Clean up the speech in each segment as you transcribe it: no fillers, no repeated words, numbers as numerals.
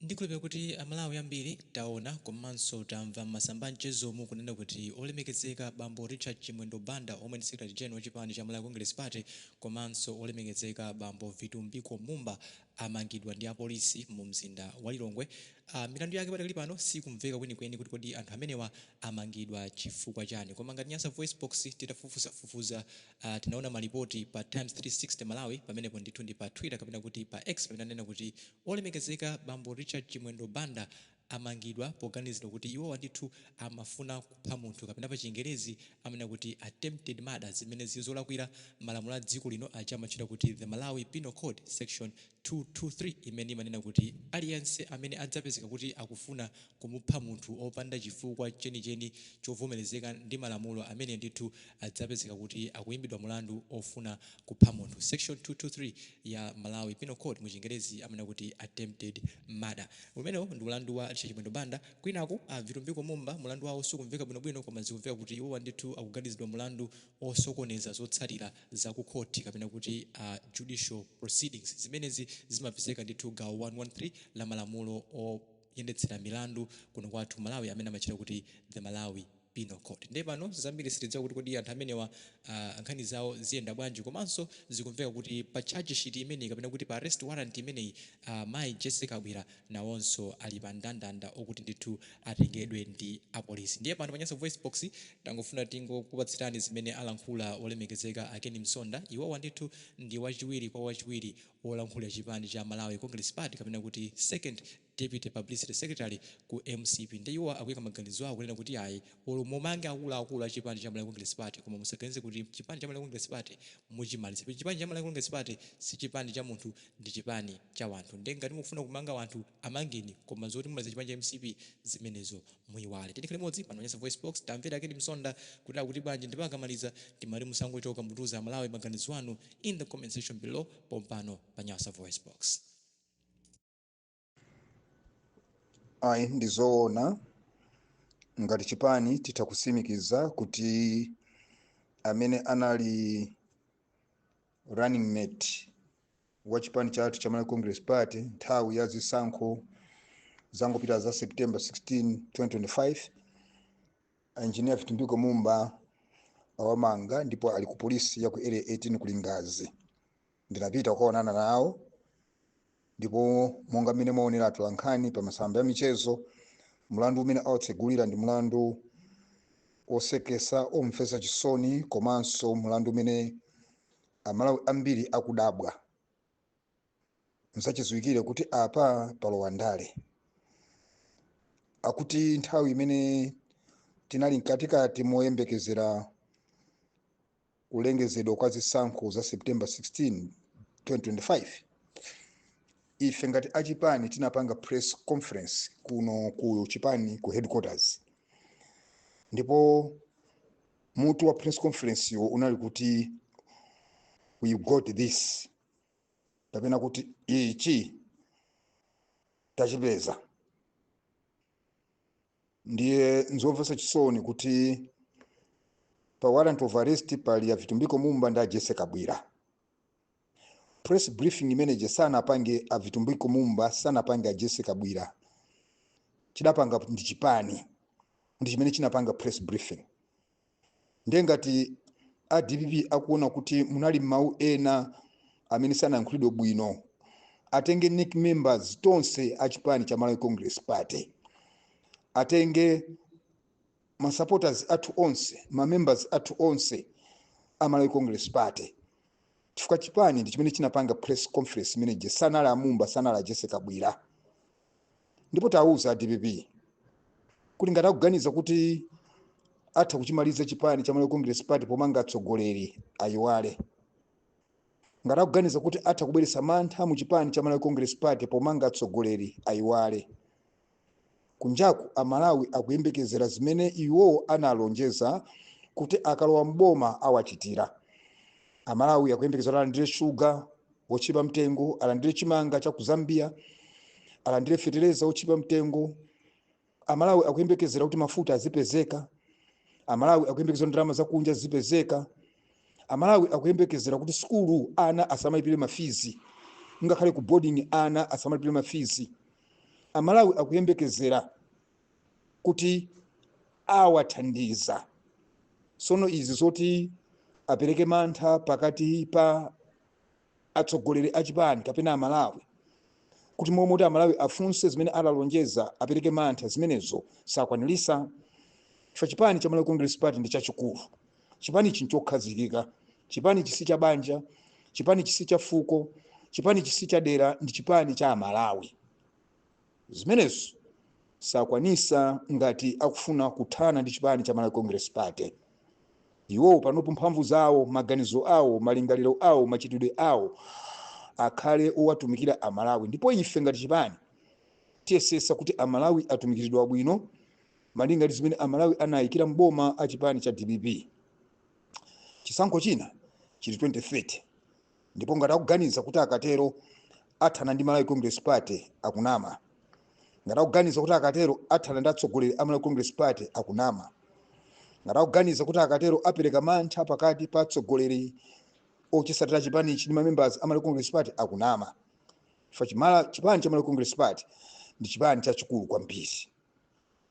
Ndikhulupirira kuti Amalawi ambiri taona komanso tamva m'masamba a mchezomu kunena kuti olemekezeka bambo Richard Chimwendo Banda omwe ndi Secretary General wa chipani cha Malawi Congress Party komanso olemekezeka bambo Vitumbiko Mumba amangidwa ndi apolisi mu mzinda wa Lilongwe. Milandu yake padakali pano sikumveka kwenikweni kuti kodi anthu amenewa amangidwa chifukwa chani. Koma ngati Nyasa VoiceBox titafufuzafufuza tinaona malipoti pa Times 360 Malawi pamenepo ndithu ndi pa Twitter kapena kuti pa X pamene anena kuti Olemekezeka bambo Richard Chimwendo Banda amangidwa poganizidwa kuti iwowa ndithu amafuna kupha munthu kapena pa chingerezi amanena kuti attempted murder zimene zili zolakwira malamulo a dziko lino aja amatchedwa kuti the Malawi Penal Code section 223 imene imanena kuti aliyense amene adzapezeka kuti akufuna kumupha munthu opanda chifukwa chenicheni chovomerezeka ndi malamulo ameneyo ndithu adzapezeka kuti akuimbidwa mulandu ofuna kupha munthu. Section 223 ya Malawi Penal Code mu chingerezi amanena kuti attempted murder. Umenewo ndi mulandu wa Richard Chimwendo Banda. Kwinaku a Vitumbiko Mumba mulandu wawo sukumveka bwinobwino koma zikumveka kuti iwowa ndithu akuganizidwa mulandu osokoneza zotsatira za ku khoti kapena kuti judicial proceedings. Zimenezi zimapezeka ndithu gawo 113 la malamulo oyendetsera milandu kuno kwathu ku Malawi amene amatchedwa kuti the Malawi Penal Code. Ndiye pano zambiri sitidziwa kuti kodi anthu amenewa nkhani zawo ziyenda bwanji komanso zikumveka kuti pa charge sheet imeneyi kapena kuti pa arrest warrant imeneyi mayi Jessie Kabwila nawonso ali pa ndandanda okuti ndithu atengedwe ndi apolisi. Ndiye pano pa Nyasa VoiceBox tangofuna tingokupatsirani zimene alankhula olemekezeka a Ken Msonda. Iwowa ndithu ndi wachiwiri kwa wachiwiri wolankhulira chipani cha Malawi Congress Party kapena kuti second Deputy Publicity Secretary ku mcp ndiye iwowa akuika maganizo awo kunena kuti ayi olo mumange akuluakulu a chipani cha Malawi Congress Party koma musaganize kuti chipani cha Malawi Congress Party muchimaliza chipani cha Malawi Congress Party si chipani cha munthu ndi chipani cha wanthu ndiye ngati mukufuna kumanga wanthu amangeni koma zoti mumaliza chipani cha mcp zimenezo muiwale. Tiyeni tikhale limodzi pano pa Nyasa VoiceBox tamvera a Ken Msonda kuti akuti bwanji ndipo akamaliza timati musangochoka mutiuze amalawi maganizo anu in the comment section below pompano pa Nyasa VoiceBox. Ayi, ndizoona, ngati chipani titha kusimikiza kuti amene anali running mate wa chipani chathu cha Malawi Congress Party nthawi ya zisankho zangopita za September 16 2025, Engineer Vitumbiko Mumba, awamanga ndipo ali ku polisi ya ku Area 18 ku Lingadzi. Ndinapita kukaonana nawo ndipo monga mmene mwaonera atolankhani pa masamba ya michezo, mlandu umene awatsegulira ndi mlandu osekesa, omvetsa chisoni, komanso mlandu umene Amalawi ambiri akudabwa. Nzachidziwikire kuti apa palowa ndale. Akuti nthawi imene tinali mkatikati moyembekezera kulengezedwa kwa zisankho za September 16 2025, ife ngati achipani tinapanga press conference kuno ku chipani, ku headquarters, ndipo mutu wa press conference yo unali kuti "We got this", kapena kuti "Ichi tachipeza". Ndiye nzomvetsa chisoni kuti pa warrant of arrest pali a Vitumbiko Mumba ndi a Jessie Kabwila. Press briefing imeneje sanapange a Vitumbiko Mumba, sanapange a Jessie Kabwila, chidapanga ndi chipani, ndi chimene chinapanga press briefing. Ndiye ngati a DPP akuona kuti munali mawu ena amene sanayankhulidwe bwino, atenge NEC members tonse a chipani cha Malawi Congress Party, atenge ma supporters athu onse, ma members athu onse a Malawi Congress Party, chifukwa chipani ndi chimene chinapanga press conference imeneje, sanali a Mumba, sanali a Jessie Kabwila. Ndipo tawuza a DPP kuti ngati akuganiza kuti atha kuchimaliza chipani cha Malawi Congress Party pomanga atsogoleri, ayiwale. Ngati akuganiza kuti atha kubweretsa mantha mu chipani cha Malawi Congress Party pomanga atsogoleri, ayiwale. Kunjaku Amalawi akuyembekezera zimene iwo analonjeza kuti akalowa mboma awachitira. Amalawi akuyembekezera alandire shuga wotchipa mtengo, alandire chimanga cha ku Zambia, alandire fetereza wotchipa mtengo. Amalawi akuyembekezera kuti mafuta azipezeka. Amalawi akuyembekezera ndalama zakunja zipezeka. Amalawi akuyembekezera kuti sukulu ana asamalipire ma fees, ngakhale ku boarding ana asamalipire ma fees. Amalawi akuyembekezera kuti awathandiza. Sono izi zoti apereke mantha pakati pa atsogoleri a chipani kapena Amalawi, kuti momwe kuti Amalawi afunse zimene adalonjeza, apereke mantha, zimenezo sakwanirisa, chifukwa chipani cha Malawi Congress Party ndi chachikulu. Chipani ichi nchokhazikika. Chipani chisi cha banja, chipani chisi cha fuko, chipani chisi cha dera, ndi chipani cha Amalawi. Zimenezo sakwanisa ngati akufuna kuthana ndi chipani cha Malawi Congress Party. Iwowo panopo mphamvu zawo, maganizo awo, malingaliro awo, machitidwe awo akhale owatumikira Amalawi. Ndipo ife ngati chipani tiyesesa kuti Amalawi atumikiridwa bwino malinga ndi zimene Amalawi anayikira mboma a chipani cha DPP. Chisankho china chili 2030, ndipo ngati akuganiza kuti akatero athana ndi Malawi Congress Party, akunama. Ngati akuganiza kuti akatero athana ndi atsogoleri a Malawi Congress Party, akunama. Ngati akuganiza kuti akatero apereka mantha pakati pa atsogoleri ochisatira chipanichi ndi mamembers a Malawi Congress Party, akunama, chifukwa chipani cha Malawi Congress Party ndi chipani chachikulu kwambiri.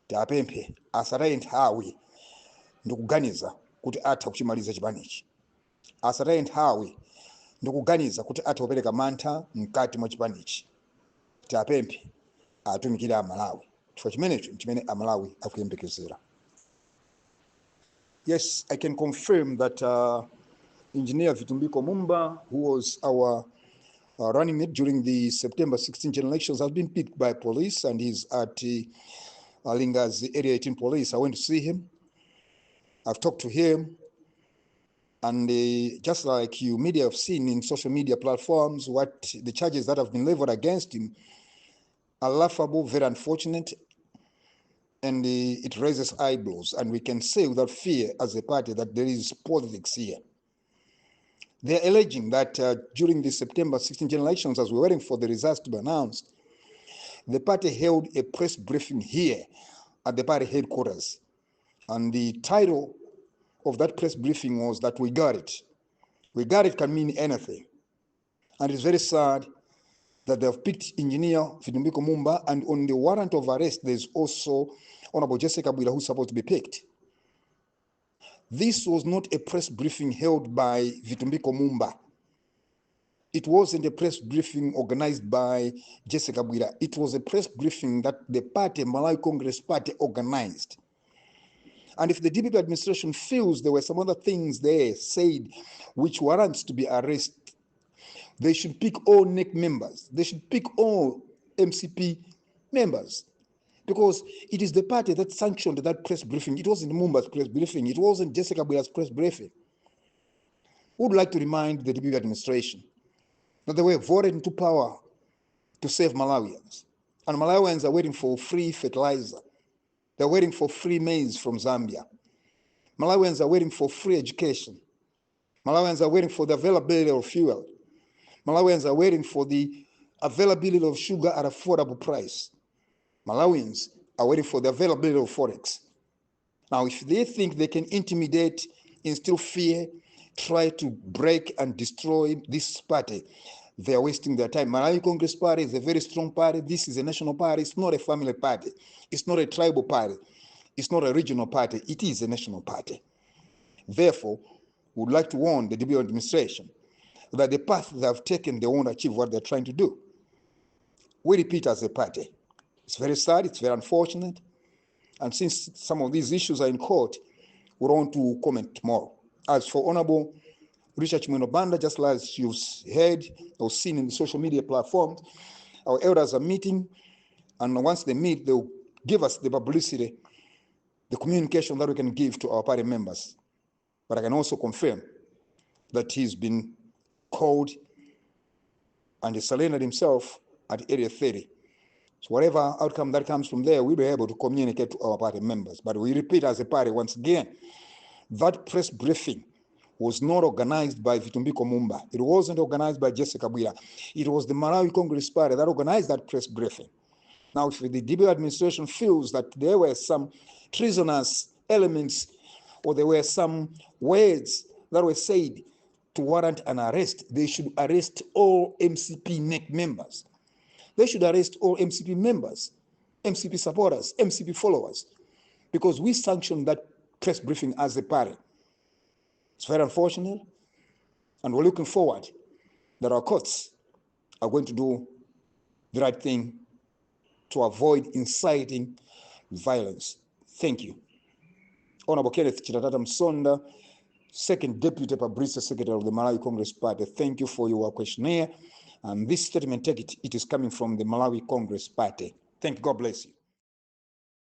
Tapemphe asataye nthawi ndikuganiza kuti atha kuchimaliza chipanichi, asataye nthawi ndikuganiza kuti atha kupereka mantha mkati mwa chipanichi. Tapemphe atumikire Amalawi, chifukwa chimenecho chimene Amalawi akuyembekezera. Yes, I can confirm that Engineer Vitumbiko Mumba, who was our running mate during the September 16 general elections, has been picked by police and he's at Lingazi Area 18 Police. I went to see him. I've talked to him. And just like you media have seen in social media platforms, what the charges that have been leveled against him are laughable, very unfortunate, and it raises eyebrows. And we can say without fear as a party that there is politics here. They're alleging that during the September 16 general elections, as we're waiting for the results to be announced, the party held a press briefing here at the party headquarters. And the title of that press briefing was that "We got it." "We got it" can mean anything. And it's very sad that they have picked Engineer Vitumbiko Mumba, and on the warrant of arrest, there's also Honorable Jessie Kabwila, who's supposed to be picked. This was not a press briefing held by Vitumbiko Mumba. It wasn't a press briefing organized by Jessie Kabwila. It was a press briefing that the party, Malawi Congress Party, organized. And if the DPP administration feels there were some other things there said which warrants to be arrested, they should pick all NEC members. They should pick all MCP members. Because it is the party that sanctioned that press briefing. It wasn't Mumba's press briefing. It wasn't Jessie Kabwila's press briefing. We would like to remind the DPP administration that they were voted into power to save Malawians. And Malawians are waiting for free fertilizer. They're waiting for free maize from Zambia. Malawians are waiting for free education. Malawians are waiting for the availability of fuel. Malawians are waiting for the availability of sugar at affordable price. Malawians are waiting for the availability of forex. Now, if they think they can intimidate, instill fear, try to break and destroy this party, they are wasting their time. Malawi Congress Party is a very strong party. This is a national party. It's not a family party. It's not a tribal party. It's not a regional party. It is a national party. Therefore, we would like to warn the DPP administration that the path they have taken, they won't achieve what they're trying to do. We repeat as a party. It's very sad, it's very unfortunate. And since some of these issues are in court, we don't want to comment more. As for Honorable Richard Chimwendo Banda, just as you've heard or seen in the social media platforms, our elders are meeting, and once they meet, they'll give us the publicity, the communication that we can give to our party members. But I can also confirm that he's been called and he surrendered himself at Area 30. So whatever outcome that comes from there, we'll be able to communicate to our party members. But we repeat as a party once again, that press briefing was not organized by Vitumbiko Mumba. It wasn't organized by Jessie Kabwila. It was the Malawi Congress Party that organized that press briefing. Now, if the DPP administration feels that there were some treasonous elements or there were some words that were said to warrant an arrest, they should arrest all MCP NEC members. They should arrest all MCP members, MCP supporters, MCP followers, because we sanctioned that press briefing as a party. It's very unfortunate, and we're looking forward that our courts are going to do the right thing to avoid inciting violence. Thank you. Honorable Kenneth Chitatata Msonda, Second Deputy Publicity Secretary of the Malawi Congress Party, thank you for your questionnaire. And this statement, take it, it is coming from the Malawi Congress Party. Thank you. God bless you.